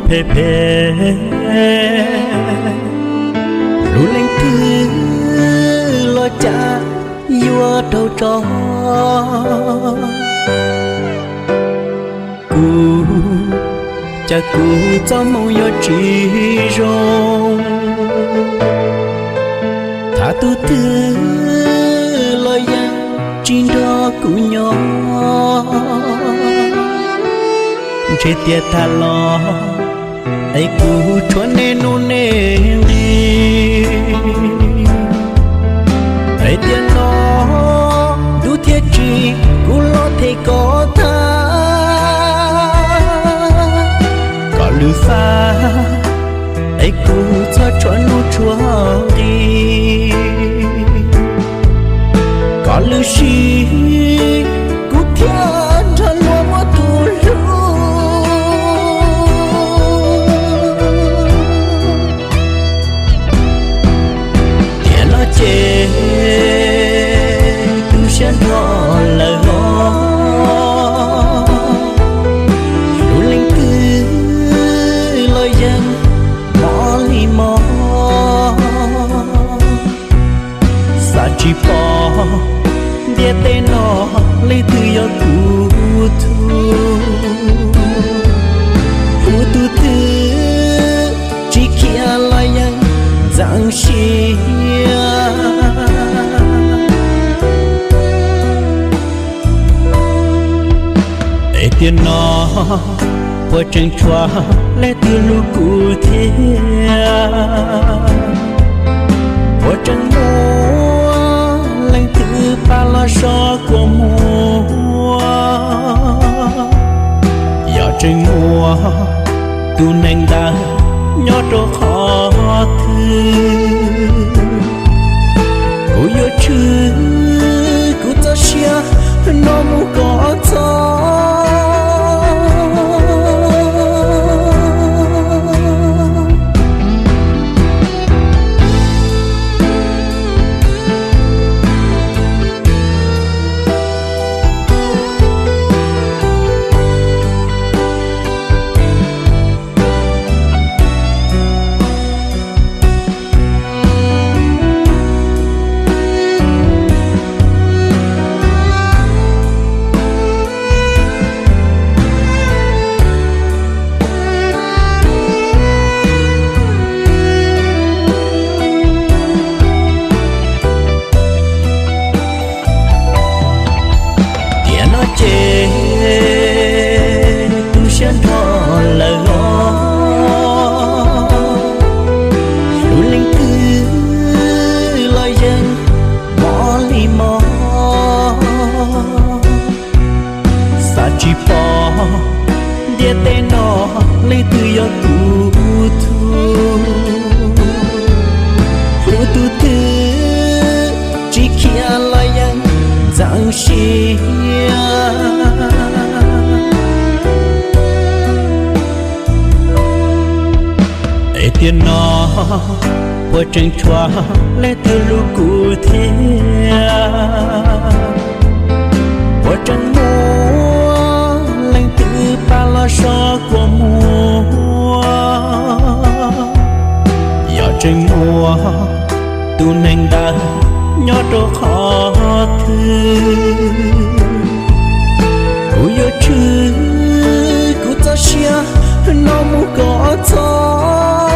phem phem, lub leej twg los cas yuav raug tso. Kuv, cas kuv txoj hmoo yuav tsis zoo, tham tus twg los yeej tsis nrog kuv nyob. Ntshe tias tag los es kuv tshuav nej nuj nej nqi. Es tiam no ntuj thiaj tsim kuv los them koj tag, kom lwm faj es kuv txhob tshuav nuj tshuav nqi. Kom lwm sim kuv thiaj nrog luag muaj tus hlub. Tiam no ces tu siab nrho lawm os, lub leej twg los yeej mob li mob. Xav tsis pom ntiaj teb no leej twg yog kuv tug, hu tus twg tsis khiav los yeej ntxeev siab. Es tiam no puas tseem tshuav leej twg hlub kuv thiab? Puas tseem muaj leej twg pab los so kua muag? Yog tseem muaj, tus neeg ntawd nyob rau qhov twg? Kuv yuav tshwm kuv txoj sia no mus kom txog. Tiam no ces tu siab nrho lawm os, lub leej twg los yeej mob li mob. Xav tsis pom ntiaj teb no leej twg yog kuv tug, hu tus twg tsis khiav los yeej ntxeev siab. Es tiam no puas tseem tshuav leej twg hlub kuv thiab? Puas tseem muaj leej twg pab los so kua muag? Yog tseem muaj, tus neeg ntawd nyob rau qhov twg? Kuv yuav tshwm kuv txoj sia no mus kom txog.